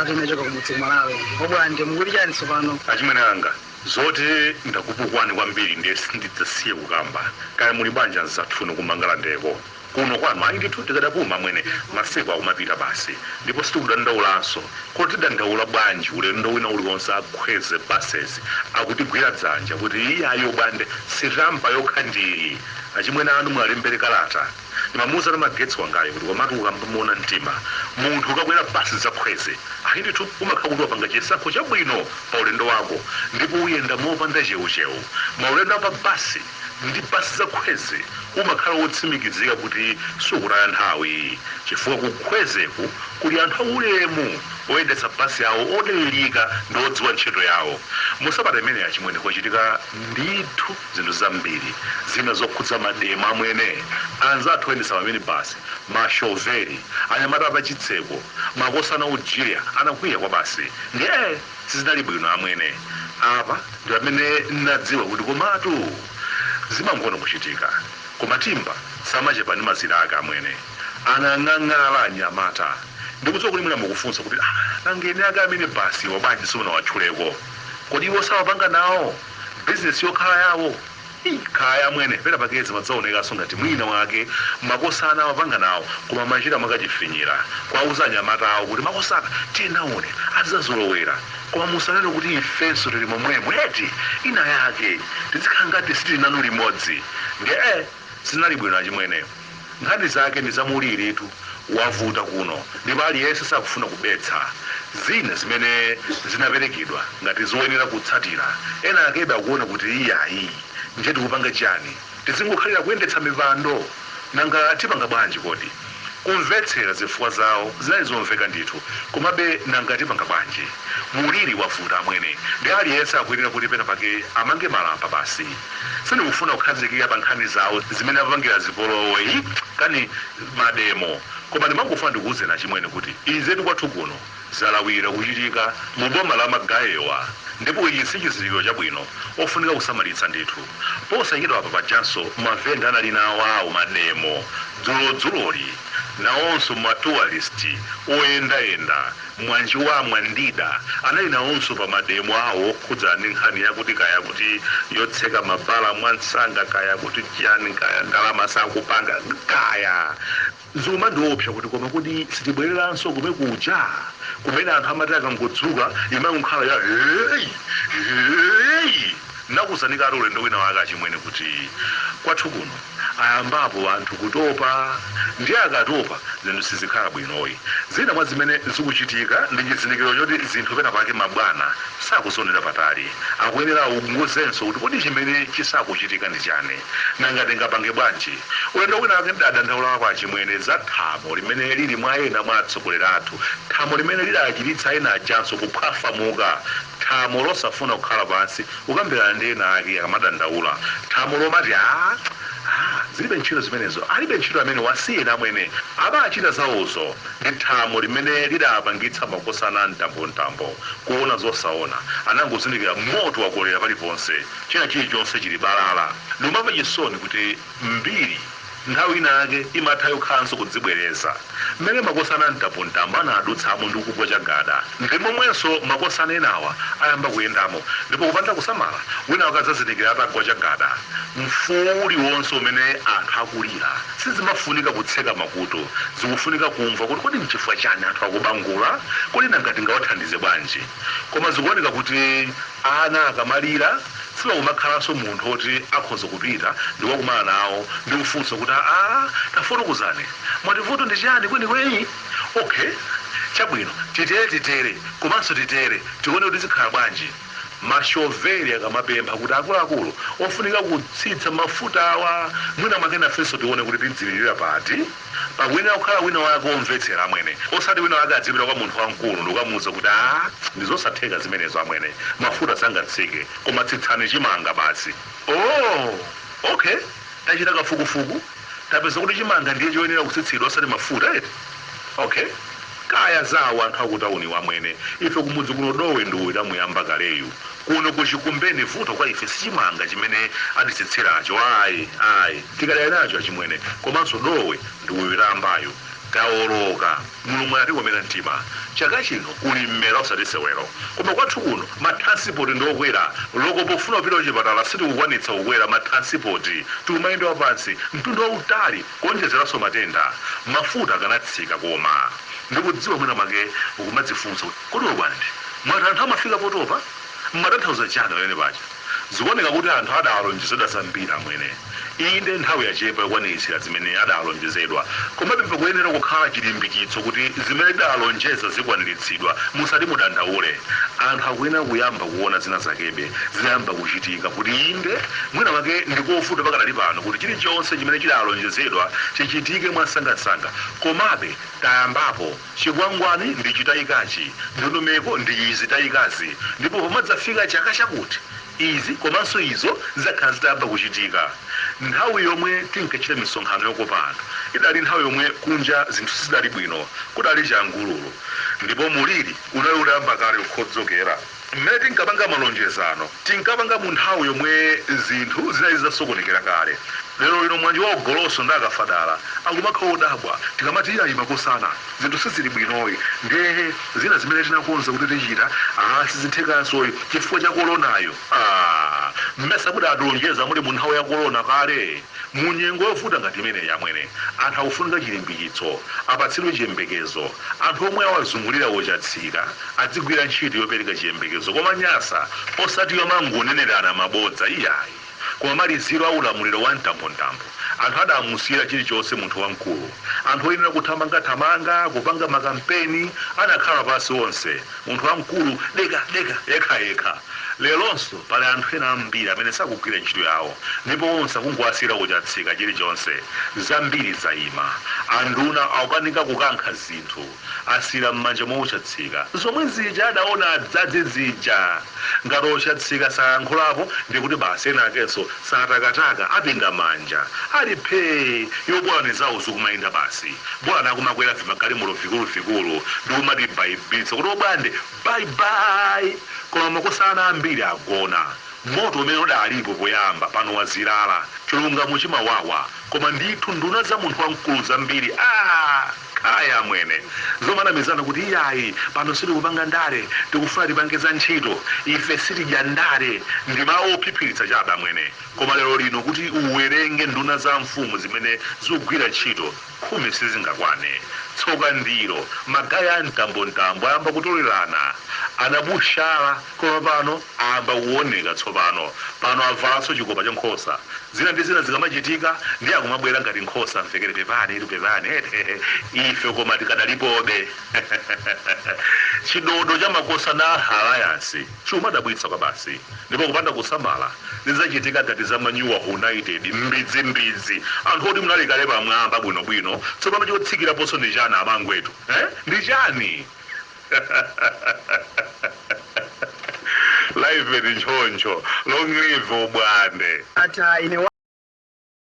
Kalata inachoka kumudzi ku Malawi. Obwande, mukuti chani tsopano? Achimwene anga, zoti ndakupukwani kwambiri ndiye sindidzasiye kukamba. Kaya muli bwanji anzathunu kumangalandeko kuno kwanu? Ayi ndithu, tikadapuma mwene, masiku akumapita basi, ndipo sitikudandaulanso. Kuti tidandaula bwanji? Ulendo wina uliwonse akhweze buses akutigwira dzanja kuti iyayo bwande, sitampa yokha ndiyi. Achimwene anu mwalembere kalata, ndimamuuza na magetsi wangayo kuti komatu ukambamuona mtima munthu ukakwera basi zakhweze, ayi ndithu, umakhala kuti wapanga chisankho chabwino pa ulendo wako ndipo uyenda mopanda cheucheu. Maulendo apa basi ndi basi zakhweze umakhala wotsimikizika kuti sukutaya nthawi, chifukwa kukhwezeku kuli anthu aulemu oyendetsa basi awo, odalirika ndi odziwa ntchito yawo. Musabata imene achimwene kwachitika ndithu zinthu zambiri, zina zokhudza mademo amwene. Anzathu oyendetsa mamini basi, mashoveri, anyamata apachitseko, makosana ujiya anakwiya kwa basi, ndiye sizinali bwino amwene. Apa ndi pamene nadziwa kuti komatu zimangono kuchitika, koma timba samachepa ndi mazira ake amwene. Anang'ang'ala anyamata. Ndikudziwa kuti mwina mukufunsa kuti, "Ah, nangeni ake amene basi wabwanji simunawatchuleko? Kodi iwo sawapanga nawo bizinesi yokhala yawo?" Ii, kaya amwene, pena pakezi madzaonekanso ngati mwina wake makosana awapanga nawo, koma machita mwakachifinyira kwauza anyamata awo kuti makosana tiyenaone adzazolowera, koma musanene kuti ifenso tili momwemo eti, ina yake tizikhala ngati sitili nanu limodzi. Ndiye zinali bwino achimwene. Nkhani zake ndi zamuliritu, wavuta kuno ndipo aliyense sakufuna kubetsa. Zina zimene zinaperekedwa ngati zoyenera kutsatira, ena akebe akuona kuti iyayi, ndiye tikupanga chani? Tizingokhalira kuyendetsa mipando? Nanga tipanga bwanji kodi? Kumvetsera zifukwa zawo zinali zomveka ndithu, komabe nanga tipanga bwanji? Muliri wavuta amwene, ndi aliyense akuyenera kuti pena pake amange malamba basi. Sindikufuna kukhazikika pa nkhani zawo zimene apangira zipolowe kani mademo, koma ndimangofuna ndikuwuzeni achimwene kuti izetu kwathu kuno zalawira kuchitika mu boma la Magayewa, ndipo ichi si chizindikiro chabwino, ofunika kusamalitsa ndithu. Posachedwa apa pajanso mavenda anali nawo awo mademo dzulodzuloli, nawonso matourist oyendayenda mwanji wa mwandida anali nawonso pa mademo awo okhudzana ndi nkhani yakuti kaya kuti yotseka mabala mwansanga, kaya kuti chiyani, kaya ndalama sakupanga, kaya zuma. Ndiopsa kuti koma kuti sitibwereranso kume kuja kumene anthu amati akangodzuka imakukhala ya hey hey. Nakuzanikatu ulendo wina wake achimwene kuti kwathu kuno ayambapo anthu kutopa, ndi akatopa zinthu sizikhala bwinoyi. Zina mwa zimene zikuchitika ndi chizindikiro choti zinthu pena pake mabwana sakuzionera patali, akuyenera aunguzenso kuti kodi chimene chisakuchitika ndi chani, nanga tingapange bwanji? Ulendo wina wake ndadandaulapo achimwene za thamo limene lili mwa ena mwa atsogoleri athu, thamo limene lidachititsa ena ajanso kuphwafamuka, thamo losafuna kukhala pansi kukambirana ndi ena ake akamadandaula, thamo lomati, "A ah, zilibe ntchito zimenezo, alibe ntchito amene wasiyena amwene, amachita zawozo." Ndi thamo limene lidapangitsa makosana mtambomtambo kuona zosaona, anangozindikira moto wakolera paliponse, china chilichonse chili balala. Ndimamva chisoni kuti mbiri nthawi ina yake imatha yokhalanso kudzibwereza. Mmene makosana mtambomtambo anadutsamo ndi kugwa chagada, ndi momwenso makosana enawa ayamba kuyendamo, ndipo kupanda kusamala wina wakadzazindikira atagwa chagada. Mfuwu uliwonse umene anthu akulira sizimafunika kutseka makutu, zikufunika kumva kuti kodi nchifukwa chani anthu akubangula, kodi nanga tingawathandize bwanji? Koma zikuoneka kuti ana akamalira sipakumakhalanso munthu oti akhoza kupita ndi kukakumana nawo ndi kufunsa kuti, "Aa, tafotokozani, mwati vuto ndi chani kwenikweni? Okay, chabwino, titere titere komanso titere, tione kuti zikhala bwanji." Mashoveri akamapempha kuti akuluakulu ofunika kutsitsa mafuta awa, mwina mwake nafenso tione kuti tidzilirira pati, pakuyenera kukhala wina wake omvetsera amwene, osati wina wake adzipita kwa munthu wamkulu ndikukamuwuza kuti, "A, ndi zosatheka zimenezo amwene, mafuta sangatsike, koma tsitsani chimanga basi." "Oh, okay, tachita kafukufuku, tapeza kuti chimanga ndiye choyenera kutsitsidwa osati mafuta eti. Okay." Kaya zawo anthu akutauni wamwene, ife kumudzi kuno dowe ndiwo idamuyamba kaleyu. Kuno kuchikumbeni vuto kwa ife sichimanga chimene atitsitsiracho, ayi ayi, tikadali nacho achimwene, komanso dowe ndiwo itambayo. Tawoloka, Mulungu anatikomera mtima. Chaka chino kuli mmera osati sewero. Koma kwathu kuno matransport ndiokwera. Loko pofuna kupita kuchipatala sitikukwanitsa kukwera matransport, tikumayenda wapansi mtundu wautali, kuonjezeranso matenda. Mafuta akanatsika. Koma ndikudziwa mwina make ukumadzifunsa kuti kodi bwanji mwati anthu amafika potopa, mmatanthauza chani pamene paja? Zikuoneka kuti anthu adalonjezedwa zambiri amwene. Inde, nthawi yachepa yokwaniritsira zimene adalonjezedwa, komabe pakuyenera kukhala chilimbikitso kuti zimene tidalonjeza zikwaniritsidwa. Musati mudandaule. Anthu akuyenera kuyamba kuona zina zakebe zidayamba kuchitika, kuti inde, mwina make ndikovuta pakadali pano kuti chilichonse chimene chidalonjezedwa chichitike mwasangasanga, komabe tayambapo. Chikwangwani ndi chitayikachi, ndondomeko ndi izi tayikazi, ndipo pomadzafika chaka chakuti izi komanso izo zizakhala zitayamba kuchitika. Nthawi yomwe tinkachita misonkhano yokopa anthu idali nthawi yomwe kunja zinthu sizidali bwino, kudali changululu ndipo muliri unali utayamba kale kukhodzokera. Mmene tinkapanga malonjezano, tinkapanga mu nthawi yomwe zinthu zinali zidasokonekera kale. Lero lino mwanje wa ugoloso ndi akafadala akumakhala odabwa tikamati iyayi makosana, zinthu sizili bwinoyi, ndiye zina zimene tinakonza kuti tichita sizithekansoyi chifukwa cha koronayo. Mmesa mudatilonjeza muli mu nthawi ya korona kale? Mu nyengo yovuta ngati imeneyi amwene, anthu akufunika chilimbikitso, apatsidwe chiyembekezo. Anthu omwe awazungulira ochatsika adzigwira ntchito yopereka chiyembekezo koma nyasa, osati yomangonenerana mabodza iyayi. Koma maliziro a ulamuliro wa mtambontambo, anthu adamusiyira chilichonse munthu wamkulu. Anthu oyenera kuthamangathamanga kupanga makampeni anakhala pasi onse, munthu wamkulu deka deka yekha yekha. Leronso pali anthu ena ambiri amene sakugwira ntchito yawo, ndipo onse akungowasiyira kuchatsika chilichonse. Zambiri zayima, anduna akukanika kukankha zinthu, asiyira m'manja mwa ochatsika. Zomwe zija adaona adzadzi zija, ngati ochatsika sayankhulapo, ndikuti basi ena akenso satakataka, apinda manja ali phee. Yobwani zawo zikumayenda basi, bwana akumakwera vimagalimoto vikuluvikulu ndikumati bayibitsa kuti obwande bye bye. Koma makosana ambiri agona. Moto umene udalipo poyamba pano wazilala. Chilungamo chimawawa, koma ndithu nduna za munthu wamkulu zambiri kaya mwene zomanamizana kuti iyayi, pano sitikupanga ndale, tikufuna tipange za ntchito, ife sitidya ndale, ndi mawu ophiphiritsa chabe amwene. Koma lero lino kuti uwerenge nduna za mfumu zimene zikugwira ntchito, 10 sizingakwane. Tsoka ndiro magaya a mtambontambo ayamba kutolerana. Anabushala, koma pano ayamba kuoneka tsopano. Pano avalanso chikopa cha nkhosa. Zina ndi zina zikamachitika ndi akumabwera ngati nkhosa, mvekere pepani itu pepani ife koma tikadalipobe. Chidodo cha makosa na alliance chiumadabwitsa kwa basi, ndipo kupanda kusamala zidzachitika ngati za Manyuwa United, mbidzimbidzi. Anthu oti munali kale pamwamba bwinobwino, tsopano chotsikiraponso ndi chani amangwetu, eh? Ndi chani? Live ndi nchoncho. Long live ubwande. Ata ine.